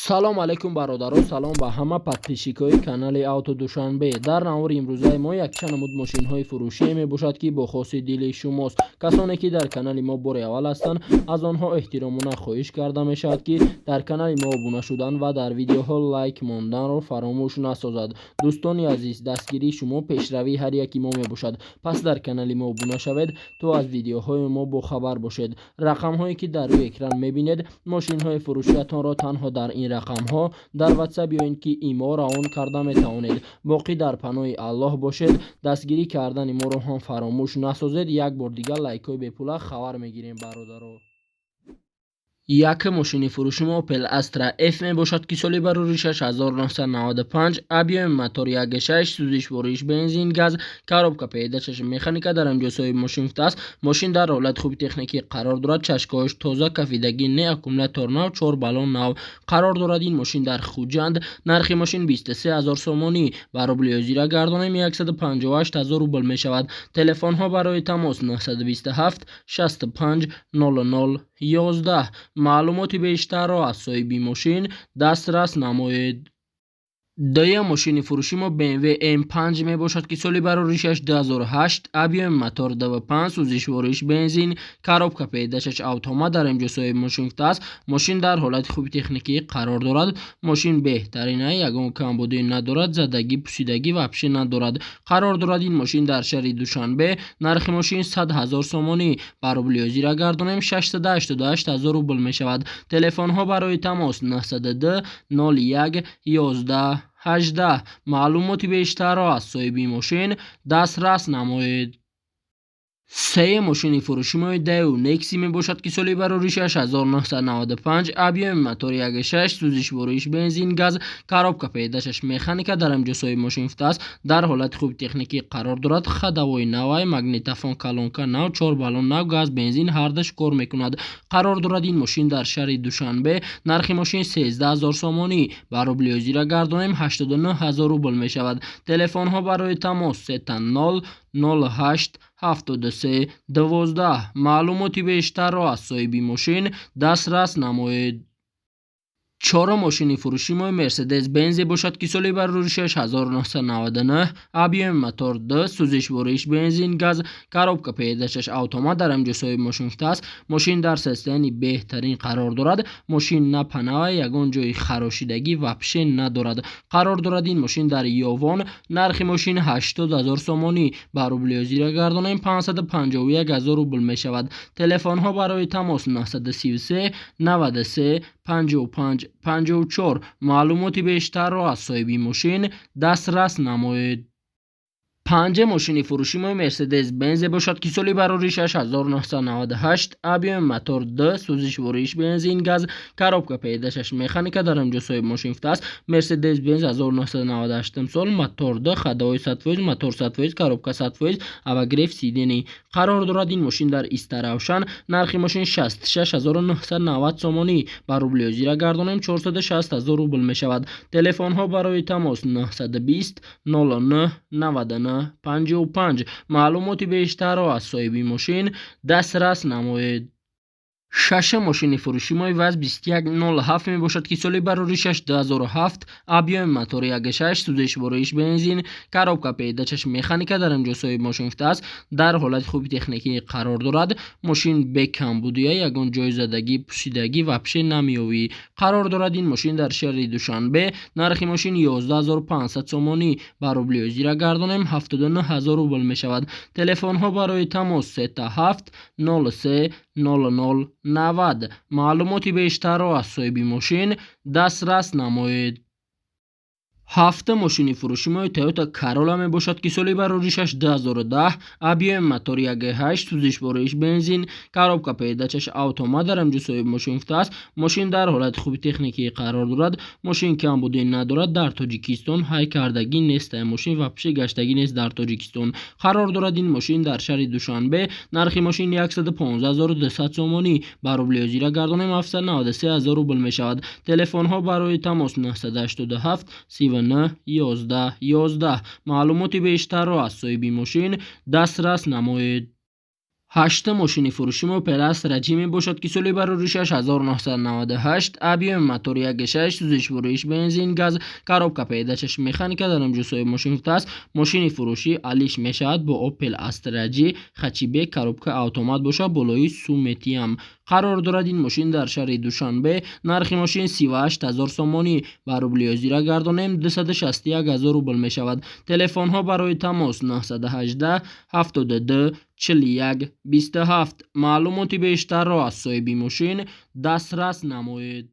Салом алейкум, бародаро, салом ба ҳама подписчикои канали Авто Душанбе. Дар навори имрӯзаи мо якчанд намуд мошинҳои фурӯшие мебошад, ки бо хоси дили шумост. Касоне ки дар канали мо бори аввал ҳастанд, аз онҳо эҳтиромона хоҳиш карда мешавад, ки дар канали мо обуна шудан ва дар видеоҳо лайк монданро фаромӯш насозад. Дӯстони азиз, дастгирии шумо пешравии ҳар яки мо мебошад. Пас дар канали мо обуна шавед, то аз видеоҳои мо бохабар бошед. Рақамҳое ки дар рӯи экран мебинед, мошинҳои фурӯшиятонро танҳо дар ин рақамҳо дар WhatsApp ё ин ки имо равон карда метавонед. Боқӣ дар паноҳи Аллоҳ бошед. Дастгирӣ кардани моро ҳам фаромӯш насозед. Як бор дигар лайкҳои бепула хабар мегирем, бародаро. Якум мошини фурӯши мо Opel Astra F мебошад, ки соли бароришаш 1995, объёми мотор 1.6, сӯзишвориш бензин, газ, коробка передачаш механика. Дар инҷо соҳиби мошин гуфтааст, мошин дар ҳолати хуби техникӣ қарор дорад, чашкаҳояш тоза, кафидагӣ не, аккумулятор нав, чор баллон нав. Қарор дорад ин мошин дар Хуҷанд. Нархи мошин 23 ҳазор сомонӣ, ба рубли ҳозира гардонем, 158 ҳазор рубл мешавад. Телефонҳо барои тамос 927 65 00 11. Маълумоти бештарро аз соҳиби мошин дастрас намоед. Дуюм мошини фурӯши мо BMW M5 мебошад, ки соли бароришаш 2008, объёми мотор 2.5, сӯзишвориш бензин, коробка передачаш автомат. Дар инҷо соҳиби мошин гуфтааст, мошин дар ҳолати хуби техникӣ қарор дорад, мошин беҳтарина, ягон камбудӣ надорад, задагӣ, пусидагӣ вообще надорад. Қарор дорад ин мошин дар шаҳри Душанбе. Нархи мошин 100 ҳазор сомонӣ, ба рубли ҳозира гардонем, 688 ҳазор рубл мешавад. Телефонҳо барои тамос 902 01 11 18. Маълумоти бештарро аз соҳиби мошин дастрас намоед. Сеюм мошини фурӯши мо Daewoo Nexia мебошад, ки соли бароришаш 1995, объёми мотори 1.6, сӯзишвориш бензин, газ, коробка передачаш механика. Дар инҷо соҳиби мошин гуфтааст, дар ҳолати хуби техникӣ қарор дорад, ходовой навай, магнитофон, колонка нав, чор баллон нав, газ, бензин ҳардаш кор мекунад. Қарор дорад ин мошин дар шаҳри Душанбе. Нархи мошин 13 ҳазор сомонӣ, ба рубли ҳозира гардонем, 89 ҳазор рубл мешавад. Телефонҳо барои тамос 000 08 73 12. Маълумоти бештарро аз соҳиби мошин дастрас намоед. Чорум мошини фурӯши мо Мерседес Бензе бошад, ки соли бароришаш 1999, объёми мотор 2, сӯзишвориш бензин, газ, коробка передачаш автомат. Дар инҷо соҳиби мошин гуфтааст, мошин дар состоянии беҳтарин қарор дорад, мошин на панава, ягон ҷои харошидагӣ вообще надорад. Қарор дорад ин мошин дар Ёвон. Нархи мошин 80 ҳазор сомонӣ, ба рубли ҳозира гардонем, 551 ҳазор рубл мешавад. Телефонҳо барои тамос 933 93 55 54. Маълумоти бештарро аз соҳиби мошин дастрас намоед. Панҷум мошини фурӯши мо Мерседес Бензе бошад, ки соли бароришаш 1998, объёми мотор 2, сӯзишвориш бензин, газ, коробка передачаш механика. Дар инҷо соҳиби мошин гуфтааст, Мерседес Бенз 1998 сол, мотор 2, ходовой 100%, мотор 100%, коробка 100%, обогрев сидений. Қарор дорад ин мошин дар Истаравшан. Нархи мошин 66 990 сомонӣ, ба рубли ҳозира гардонем, 460 ҳазор рубл мешавад. Телефонҳо барои тамос 920 09 99 55. Маълумоти бештарро аз соҳиби мошин дастрас намоед. Шашум мошини фурӯши мо ВАЗ 2107 мебошад, ки соли бароришаш 2007, объёми мотори 1.6, сӯзишвориш бензин, коробка передачаш механика. Дар инҷо соҳиби мошин гуфтааст, дар ҳолати хуби техникӣ қарор дорад, мошин бекамбудия, ягон ҷои задагӣ, пусидагӣ вообще намеёвӣ. Қарор дорад ин мошин дар шаҳри Душанбе. Нархи мошин 11 500 сомонӣ, ба рубли ҳозира гардонем, 79 ҳазор рубл мешавад. Телефонҳо барои тамос 37 03 00 90. Маълумоти бештарро аз соҳиби мошин дастрас намоед. Ҳафтум мошини фурӯши мо Toyota Corolla мебошад, ки соли бароришаш 2010, объёми мотори 1.8, сӯзишвориш бензин, коробка передачаш автомат. Дар инҷо соҳиби мошин гуфтааст, мошин дар ҳолати хуби техникӣ қарор дорад, мошин камбудӣ надорад, дар Тоҷикистон ҳай кардагӣ нест, мошин вообще гаштагӣ нест дар Тоҷикистон. Қарор дорад ин мошин дар шаҳри Душанбе. Нархи мошин 115 200 сомонӣ, ба рубли ҳозира гардонем, 793 ҳазор рубл мешавад. Телефонҳо барои тамос 987 39 11 11. Маълумоти бештарро аз соҳиби мошин дастрас намоед. Ҳаштум мошини фурӯши мо Опел Астра Ҷи мебошад, ки соли бароришаш 1998, объёми мотор 1,6, сӯзишвориш бензин, газ, коробка передачаш механика. Дар инҷо соҳиби мошин гуфтааст, мошини фурӯшӣ алиш мешавад бо Опел Астра Ҷи хэтчбек, коробка автомат бошад, болои суметиам. Қарор дорад ин мошин дар шаҳри Душанбе. Нархи мошин 38 000 сомонӣ, ба рубли ҳозира гардонем, 261 000 рубл мешавад. Телефонҳо барои тамос 918 72 41 27. Маълумоти бештарро аз соҳиби мошин дастрас намоед.